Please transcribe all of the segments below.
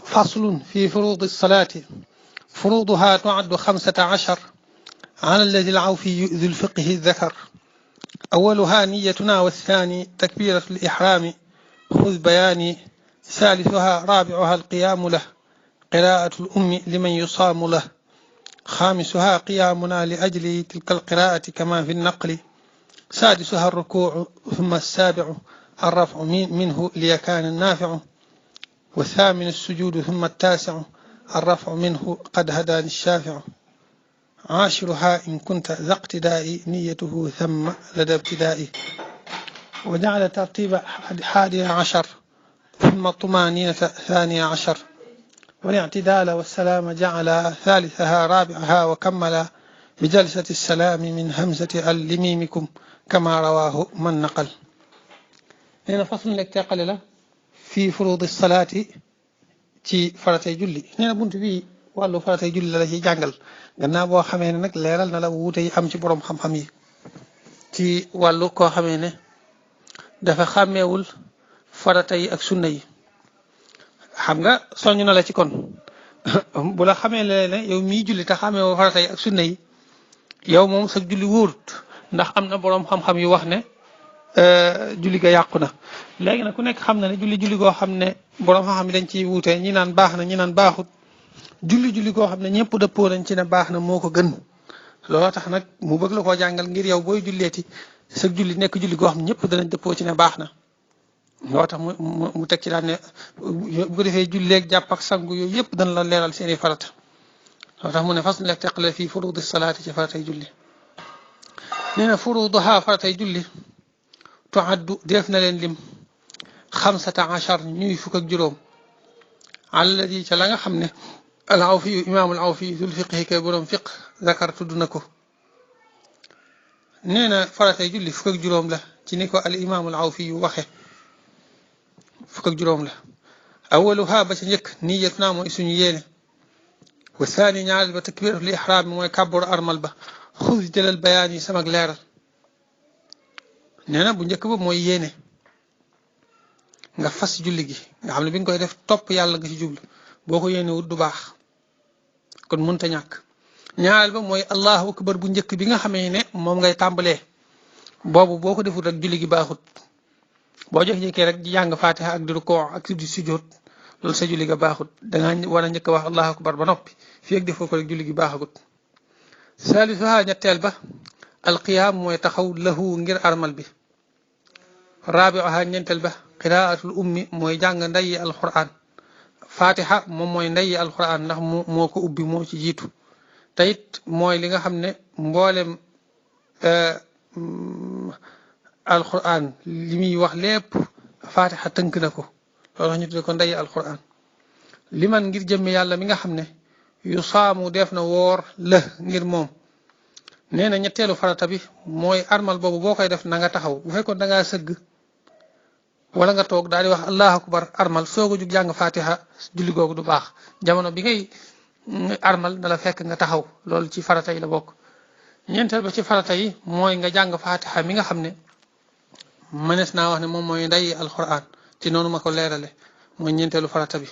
فصل في فروض الصلاة. فروضها تعد 15 على الذي العوفي ذو الفقه ذكر. أولها نيتنا، والثاني تكبيرة الإحرام خذ بياني، ثالثها رابعها القيام له، قراءة الأم لمن يصام له، خامسها قيامنا لأجل تلك القراءة كما في النقل، سادسها الركوع، ثم السابع الرفع منه ليكان النافع، والثامن السجود، ثم التاسع الرفع منه قد هداني الشافع، عاشرها إن كنت ذا اقتداء نيته ثم لدى ابتدائي، وجعل ترتيب 11 ثم الطمانينة 12 والاعتدال والسلام جعل ثالثها رابعها، وكمل بجلسة السلام من همزة لميمكم كما رواه من نقل. هنا فصل لك تقلل في فروض الصلاة ci faratay julli. nee na bunt bi wàllu faratay julli la ci jàngal gannaaw boo xamee ne nag leeral na la wuute yi am ci borom xam-xam yi ci wàllu koo xamee ne dafa xàmmeewul farata yi ak sunna yi. xam nga soññ na la ci kon bu la xamee ne yow mii julli te xàmmeewoo farata yi ak sunna yi yow moom sa julli wóorut, ndax am na borom xam-xam yu wax ne julli ga yàqu na. léegi nag ku nekk xam na ne julli goo xam ne borom xam-xam yi dañ ciy wuute, ñi naan baax na ñi naan baaxut. julli goo xam ne ñëpp dëppoo nañ ci ne baax na moo ko gën. looloo tax nag mu bëgg la koo jàngal ngir yow booy julleeti sa julli nekk julli goo xam ne ñëpp danañ dëppoo ci ne baax na. looloo tax mu teg ci daan ne bu ko defee julleeg jàpp ak sangu yooyu yëpp dana la leeral seeni farata. looloo tax mu ne fas lekk teqale fii furuudi salaati ci faratay julli. nee na furuuduha faratay julli tuaddu def na leen lim 15 ñuy fukk ak juróom alladi ca la nga xam ne al awfi imaamul awfi dul fiqhi kay borom fiq zakar tudd na ko. nee na faratay julli fukk ak juróom la ci ni ko al imaamul awfi yu waxe fukk ak juróom la. awaluha ba ca njëkk niyatuna mooy suñu yéene, wa saani ñaareel ba takbiratul ihraam mooy kàbbaru armal ba, xuz jëlal bayaan yi samag leeral. nee na bu njëkk ba mooy yéene, nga fas julli gi nga xam ne bi nga koy def topp yàlla nga ci jublu, boo ko yéene wut du baax kon mënta ñàkk. ñaareel ba mooy allahu akbar bu njëkk bi nga xamee ne moom ngay tàmbalee, boobu boo ko defut rek julli gi baaxut. boo jékki-jékkee rek di jàng fatiha ak di rukoo ak di sujjóot loolu sa julli ga baaxut, dangaa war a njëkk a wax allahu akbar ba noppi, fii ak defoo ko rek julli gi baaxagut. salisuha ñetteel ba alqiyaam mooy taxaw lahu ngir armal bi. rabiuha ñeenteel ba qiraatul ummi mooy jàng ndeyi alquran. fatiha moom mooy ndeyi alquran ndax moo ko ubbi moo ci jiitu, te it mooy li nga xam ne mboolem alquran li muy wax lépp fatiha tënk na ko, loolu ñu tudde ko ndeyi alquran. li man ngir jëmme yàlla mi nga xam ne yu saamu def na woor la ngir moom. nee na ñetteelu farata bi mooy armal boobu boo koy def na nga taxaw. bu fekkoon da ngaa sëgg wala nga toog daal di wax allahu akbar armal soog a jug jàng fatiha julli googu du baax. jamono bi ngay armal na la fekk nga taxaw, loolu ci farata yi la bokk. ñeenteel ba ci farata yi mooy nga jàng fatiha mi nga xam ne mënees naa wax ne moom mooy nday alquran ci noonu ma ko leerale, mooy ñeenteelu farata bi.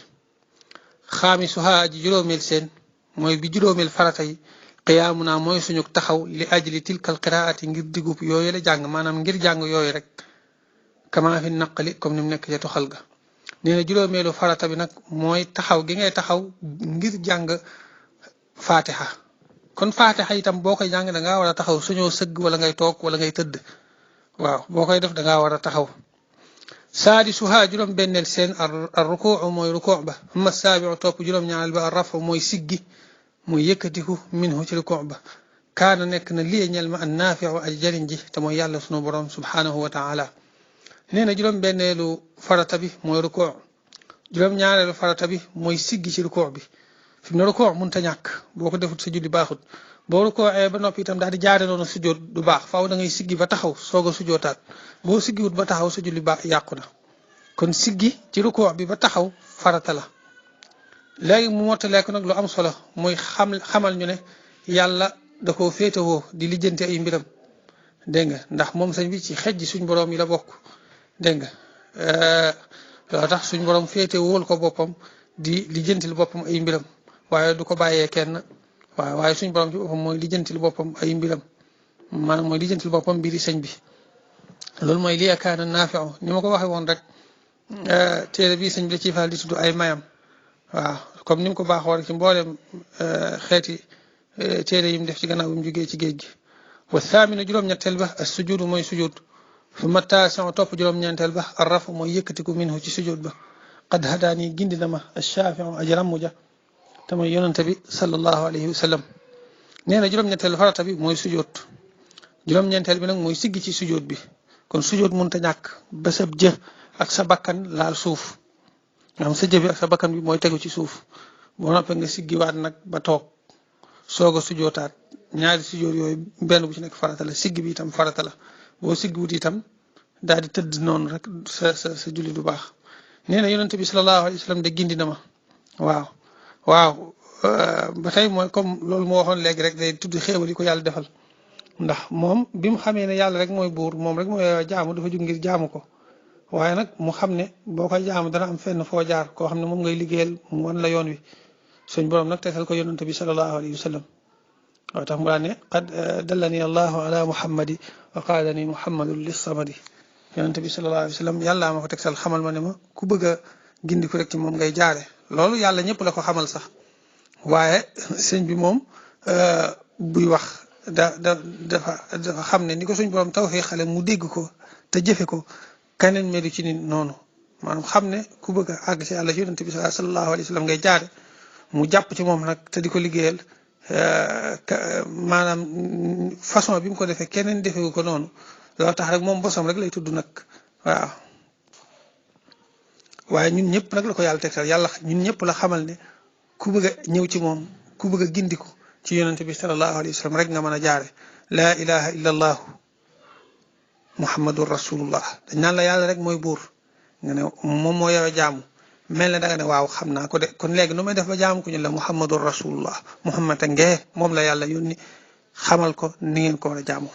xaamisuha ji juróomeel seen mooy bi juróomeel farata yi qiyaamuna mooy suñu taxaw li ajli tilkal qiraati ngir digub yooyu la jàng, maanaam ngir jàng yooyu rek kama fi naqali comme ni mu nekk ca toxal ga. nee na juróomeelu farata bi nag mooy taxaw gi ngay taxaw ngir jàng fatiha. kon fatiha itam boo koy jàng da ngaa war a taxaw, suñoo sëgg wala ngay toog wala ngay tëdd. waaw boo koy def da ngaa war a taxaw. saadisuha juróom benneel seen ar rukuu mooy rukuu ba, amma saabiu topp juróom ñaareel ba ar rafu mooy siggi mooy yëkkatiku minhu ci rukuu ba. kaana nekk na lii ñel ma an naafiu aj jëriñ ji te mooy yàlla sunu borom subhanahu wa taala. nee na juróom benneelu farata bi mooy rukuu, juróom ñaareelu farata bi mooy siggi ci rukuu bi. fi mu ne rukuu mënta ñàkk, boo ko defut sa julli baaxut. boo rukoocee ba noppi itam daal di jaare noonu sujjóot du baax, faaw da ngay siggi ba taxaw soog a sujjóotaat. boo siggiwut ba taxaw sa julli baax yàqu na. kon siggi ci rukoo bi ba taxaw farata la. léegi mu mottalee ko nag lu am solo mooy xamal ñu ne yàlla da koo féetewoo di lijjanti ay mbiram, dégg nga, ndax moom sëñ bi ci xejji suñ borom yi la bokk, dégg nga. loolu tax suñ borom féetewul ko boppam di lijjantil boppam ay mbiram waaye du ko bàyyee kenn waaye suñ borom ci boppam mooy lijjantil boppam ay mbiram maanaam mooy lijjantil boppam mbiri sëñ bi loolu mooy li kaana naafiu ni ma ko waxee woon rek téere bi sëñ bi da ciy faral di tudd ay mayam waaw comme ni mu ko baaxoo rek ci mboolem xeeti téere yi mu def ci gannaaw bi mu jógee ci géej gi wa thaminu juróom-ñetteel ba as sujudu mooy sujud summa taasiu topp juróom-ñeenteel ba ar rafu mooy yëkkatiku minhu ci sujud ba qad hadaani gindi na ma ashaafiu aji rammu ja te mooy yonante bi sallallahu alayhi wa sallam nee na juróom-ñetteel farata bi mooy sujud juróom-ñeenteel bi nag mooy siggi ci sujud bi kon sujud mënut a ñàkk ba sa jë ak sa bakkan laal suuf nga xam sa jë bi ak sa bakkan bi mooy tegu ci suuf boo noppee nga siggiwaat nag ba toog soog a sujootaat ñaari sujud yooyu benn bu ci nekk farata la siggi bi itam farata la boo siggiwut itam daal di tëdd noonu rek sa julli du baax nee na yonente bi sallallahu alayhi wa sallam de gindi na ma waaw ba tey mooy comme loolu moo waxoon léegi rek day tudd xéewal yi ko yàlla defal ndax moom bi mu xamee ne yàlla rek mooy buur moom rek mooy jaamu dafa jug ngir jaamu ko waaye nag mu xam ne boo koy jaamu dana am fenn foo jaar koo xam ne moom ngay liggéeyal mu wan la yoon wi suñ borom nag tegal ko yonente bi sallallahu alayhi wa sallam waaw tax mu daan ne qad dallani allahu ala muhammadi wa qaadani muhammadun lissamadi yonente bi sallallahu alayhi wa sallam yàllaa ma ko tegsal xamal ma ne ma ku bëgg a gindi ko rek ci moom ngay jaare loolu yàlla ñëpp la ko xamal sax waaye sëñ bi moom buy wax dafa xam ne ni ko suñ borom tawfee xale mu dégg ko te jëfe ko keneen melu ci ni noonu maanaam xam ne ku bëgg a àgg ci yàlla ci yonente bi sallallahu alayhi wa sallam ngay jaare mu jàpp ci moom nag te di ko liggéeyal maanaam façon bi mu ko defee keneen defewu ko noonu loolu tax rek moom bosam rek lay tudd nag waaw waaye ñun ñëpp nag la ko yàlla tegtal yàlla ñun ñëpp la xamal ne ku bëgg a ñëw ci moom ku bëgg a gindiku ci yonente bi sallallahu alayhi wa sallam rek nga mën a jaare laa ilaha illa allahu muhammadun rasulullah dañ naan la yàlla rek mooy buur nga ne moom moo yow jaamu mel na da nga ne waaw xam naa ko de kon léegi nu may def ba jaamu ko ñu la muhammadun rasulullah muhammad ngee moom la yàlla yónni xamal ko ni ngeen ko war a jaamoo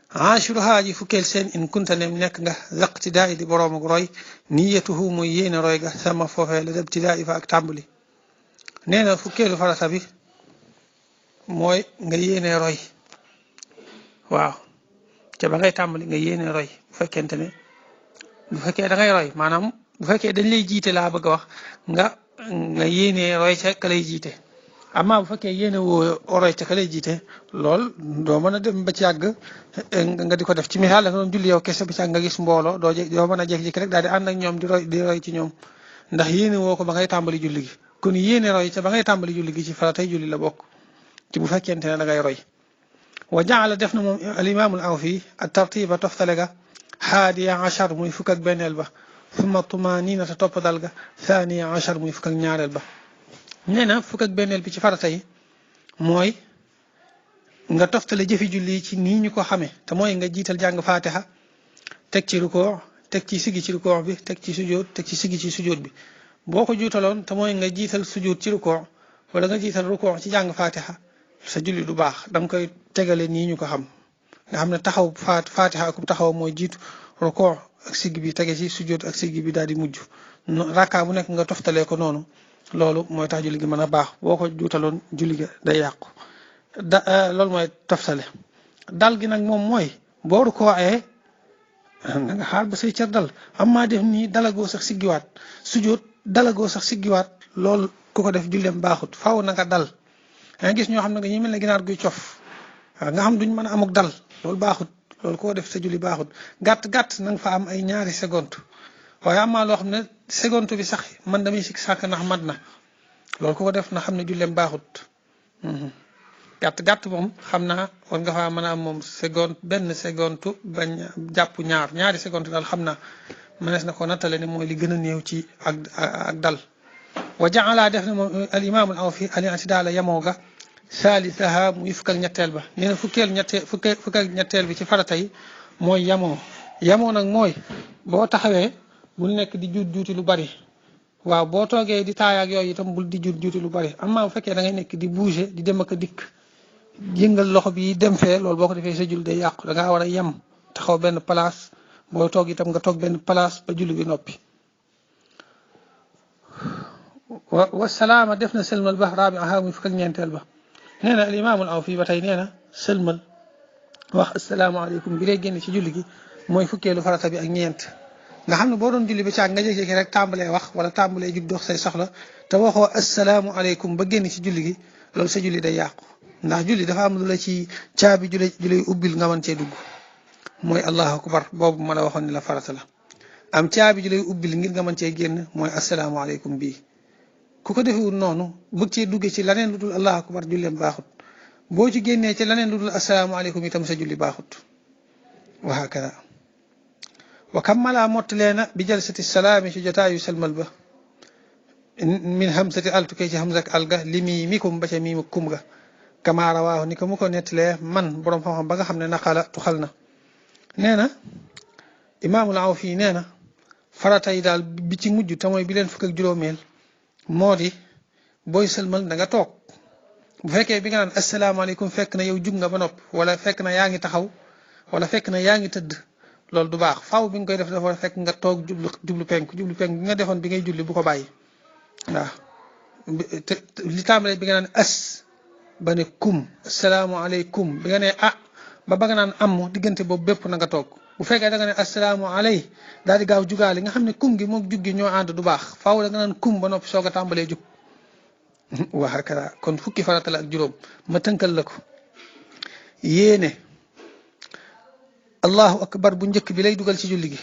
ashuruhaa ji fukkeel seen in kunta nem nekk nga laqtidaa di boroom ak roy niyatuhu muy yéene roy ga sama foofee la dabtidaa fa ak tàmbali nee na fukkeelu farata bi mooy nga yéene roy waaw ca ba ngay tàmbali nga yéene roy bu fekkente ne bu fekkee da ngay roy maanaam bu fekkee dañ lay jiite laa bëgg a wax nga yéene roy ca ka lay jiite amma bu fekkee yéene woo roy ca ka lay jiite lool doo mën a dem ba ci yàgg nga di ko def ci misaal da nga doon julli yow kese ba ci yàgg nga gis mbooloo doo mën a jékki-jékki rek daal di ànd ak ñoom di roy ci ñoom ndax yéene woo ko ba ngay tàmbali julli gi kon yéene roy ca ba ngay tàmbali julli gi ci faratay julli la bokk ci bu fekkente ne da ngay roy wa jaala def na moom al imaamul Awfi at tartiba toftale ga haadiya achar muy fukk ak benneel ba summa tumaanina te topp dal ga thaniya achar muy fukk ak ñaareel ba nee na fukk ak benneel bi ci farata yi mooy nga toftale jëfi julli ci nii ñu ko xamee te mooy nga jiital jàng fatiha teg ci rukoo teg ci sigi ci rukoo bi teg ci sujjóot teg ci sigi ci sujjóot bi boo ko juutaloon te mooy nga jiital sujjóot ci rukoo wala nga jiital rukoo ci jàng fatiha sa julli du baax da nga koy tegale nii ñu ko xam nga xam ne taxaw fatiha ak taxaw mooy jiitu rukoo ak sigg bi tege ci sujjóot ak sigg bi daal di mujj rakka bu nekk nga toftalee ko noonu loolu mooy tax julli gi mën a baax boo ko juutaloon julli ga day yàqu loolu mooy toftale dal gi nag moom mooy boo rukoo na nga xaar ba say cër dal am maa def nii dalagoo sax siggiwaat sujjóot dalagoo sax siggiwaat loolu ku ko def julleem baaxut faaw na nga dal nga gis ñoo xam ne nga ñuy mel ne ginaar guy cof nga xam duñ mën a amuk dal loolu baaxut loolu koo def sa julli baaxut gàtt na nga fa am ay ñaari seconde waaye am maa loo xam ne seconde bi sax man damay sikk sàkk ndax mat na loolu ku ko def na xam ne julleem baaxut gàtt moom xam naa war nga faa mën a am moom benn seconde bañ jàpp ñaari seconde daal xam naa mënees na ko nattale ne mooy li gën a néew ci ak dal wa jaala def na moom al imaamul Awfi al i'tidaal yamoo ga saalisaha muy fukk ak ñetteel ba nee na fukk ak ñetteel bi ci farata yi mooy yamoo nag mooy boo taxawee bul nekk di juuti lu bari waaw boo toogee di taaya ak yooyu itam bul di juuti lu bari amma bu fekkee da ngay nekk di bouger di dem ak a dikk yëngal loxo bi dem fee loolu boo ko defee sa julli day yàqu da ngaa war a yem taxaw benn place boo toog itam nga toog benn place ba julli bi noppi والسلام دفنا سلم البحر رابعها muy fukk ak ñeenteel ba nee na al imaam al Awfi ba tey nee na sëlmal wax asalaamaaleykum bi lay génn ci julli gi mooy fukkeelu farata bi ak ñeent nga xam ne boo doon julli ba caag nga jékki-jékki rek tàmbalee wax wala tàmbalee jug dox say soxla te waxoo asalaamualeykum ba génn ci julli gi loolu sa julli day yàqu ndax julli dafa am lu la ci caabi ju lay ubbil nga mën cee dugg mooy allahu akbar boobu ma la waxoon ni la farata la am caabi ju lay ubbil ngir nga mën cee génn mooy asalaamualeykum bii ku ko defewul noonu bëgg cee duggee ci laneen lu dul allahu akbar julleem baaxut boo ci génnee ci laneen lu dul asalaamualeykum itam sa julli baaxut wa hakada wa kammala mottalee na bi jalsati salaami ci jotaayu salmal ba min hamsati al tukkee ci hamzak alga li mii mikum ba ca mii kum ga kama rawaahu ni ko mu ko nettalee man borom xam-xam ba nga xam ne naqala tuxal na nee na imaamul Awfi nee na farata yi daal bi ci mujj te mooy bi leen fukk ak juróomeel moo di booy sëlmal da nga toog bu fekkee bi nga naan asalaamaaleykum fekk na yow jug nga ba nopp wala fekk na yaa ngi taxaw wala fekk na yaa ngi tëdd loolu du baax faaw bi nga koy def dafa fekk nga toog jublu penku bi nga defoon bi ngay julli bu ko bàyyi waaw li tàmbalee bi nga naan as ba ne kum asalaamaaleykum bi nga ne ba nga naan am diggante boobu bépp na nga toog bu fekkee da nga ne asalaamaaley daal di gaaw jugaale nga xam ne kum gi moog jug gi ñoo ànd du baax faaw da nga naan kum ba noppi soog a tàmbalee jug wa hakada kon fukki farata la ak juróom ma tënkal la ko yéene allahu akbar bu njëkk bi lay dugal ci julli gi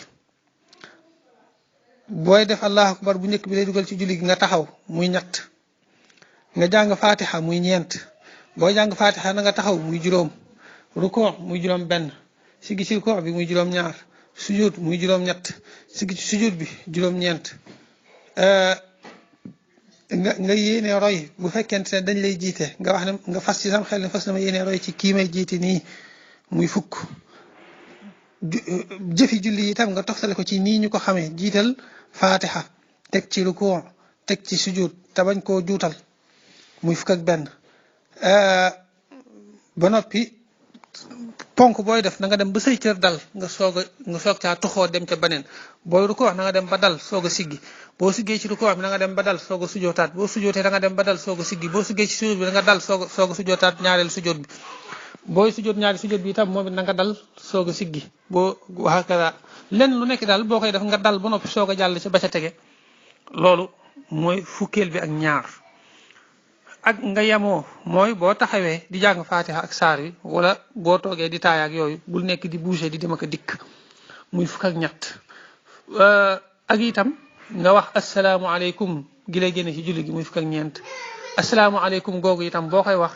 booy def allahu akbar bu njëkk bi lay dugal ci julli gi nga taxaw muy ñett nga jàng fatiha muy ñeent booy jàng fatiha na nga taxaw muy juróom rukoo muy juróom benn sigi ci rukoo bi muy juróom ñaar sujud muy juróom ñett sigi ci sujud bi juróom ñeent nga yéene roy bu fekkente ne dañ lay jiite nga wax ne nga fas ci sam xel ne fas na ma yéene roy ci kii may jiite nii muy fukk jëfi julli itam nga toftale ko ci nii ñu ko xamee jiital fatiha teg ci rukuu teg ci sujud te bañ koo juutal muy fukk ak benn ba noppi ponk booy def na nga dem ba say cër dal nga soog caa tuxoo dem ca beneen booy rukuu na nga dem ba dal soog a siggi boo siggee ci rukuu bi na nga dem ba dal soog a sujootaat boo sujootee da nga dem ba dal soog a siggi boo siggee ci sujud bi da nga dal soog a sujootaat ñaareelu sujud bi booy sujjoot ñaari sujjoot bi itam moom it na nga dal soog a siggi boo waxakara lenn lu nekk daal boo koy def nga dal ba noppi soog a jàll ci ba ca tege loolu mooy fukkeel bi ak ñaar ak nga yemoo mooy boo taxawee di jàng fatiha ak saar wi wala boo toogee di taaya ak yooyu bul nekk di bouger di dem ak a dikk muy fukk ak ñett ak itam nga wax asalaamualeykum gi lay génne ci julli gi muy fukk ak ñeent asalaamualeykum googu itam boo koy wax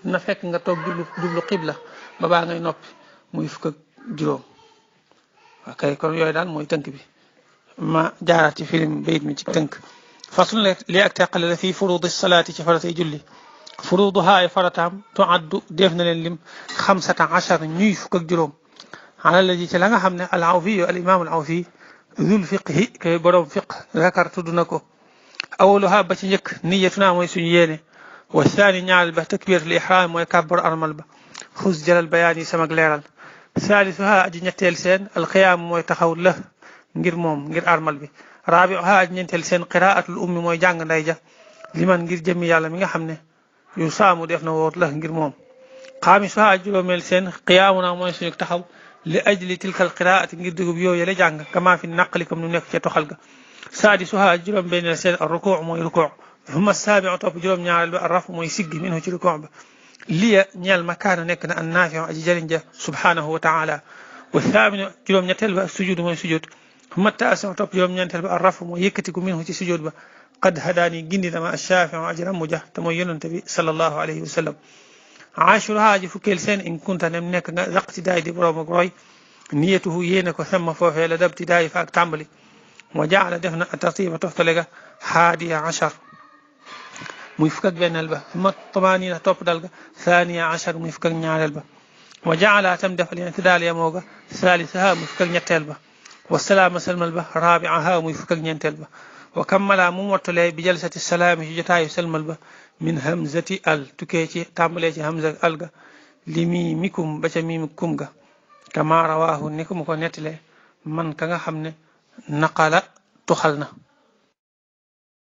na fekk nga toog jublu xibla ba baa ngay noppi muy fukk ak juróom ok kon yooyu daal mooy tënk bi ma jaaraat ci film bayit mi ci tënk fasul li ak teqale la fii furudi salaati ci faratay julli furuduha ay farataam tuaddu def na leen lim 15 ñuy fukk ak juróom ala la ji ci la nga xam ne al Awfi al imam al Awfi zul fiqhi kay borom fiq zakar tudd na ko awaluha ba ci njëkk niyatuna mooy suñu yéene wa thani ñaareel ba takbiratul ihram mooy kàbbar armal ba xus jalal bayaan yi samag leeral salisuha aji ñetteel seen alqiyaam mooy taxaw la ngir moom ngir armal bi rabiuha aji ñeenteel seen qiraatul ummi mooy jàng nday ja liman ngir jëmmi yàlla mi nga xam ne yu saamu def na woot la ngir moom xaamisuha aji juróomeel seen qiyaamuna mooy suñu taxaw li ajli tilkal qiraati ngir dugub yoo yële jàng kama fi naqli comme nu nekk ca toxal ga saadisuha aji juróom benneel seen rukuu mooy rukuu ثم السابع توب جروم ñaareel ba الرفع mooy siggi minhu ci rukuu ba liya ñeel ma kaana nekk na an naafiu aji jëriñ ja subhanahu wa taala wa thaminu juróom ñetteel ba sujud mooy sujud ثم التاسع توب juróom ñeenteel ba الرفع mooy yëkkatiku minhu ci sujud ba qad hadaani gindi dama الشافع aji ramu ja te mooy yonent bi sallallahu alayhi wa sallam ashruha aji fukkeel seen in kunta nem nekk nga zaqtidaay di borom ak roy niyatuhu yéene ko sama foofee la dabtidaay fa ak tàmbali wa jaala def na tartiba toftale ga 11 muy fukk ak benneel ba ma tamaanina topp dal ga thaniya achar muy fukk ak ñaareel ba wa jaala tam defal i'tidaal yamoo ga thalithaha muy fukk ak ñetteel ba wa salaama salmal ba rabiaha muy fukk ak ñeenteel ba wa kammala mu mottalee bi jalsati salaami ci jotaayu salmal ba min hamzati al tukkee ci tàmbalee ci hamza al ga li mii mikum ba ca mii kum ga kama rawaahu ni ko mu ko nettalee man ka nga xam ne naqala tuxal na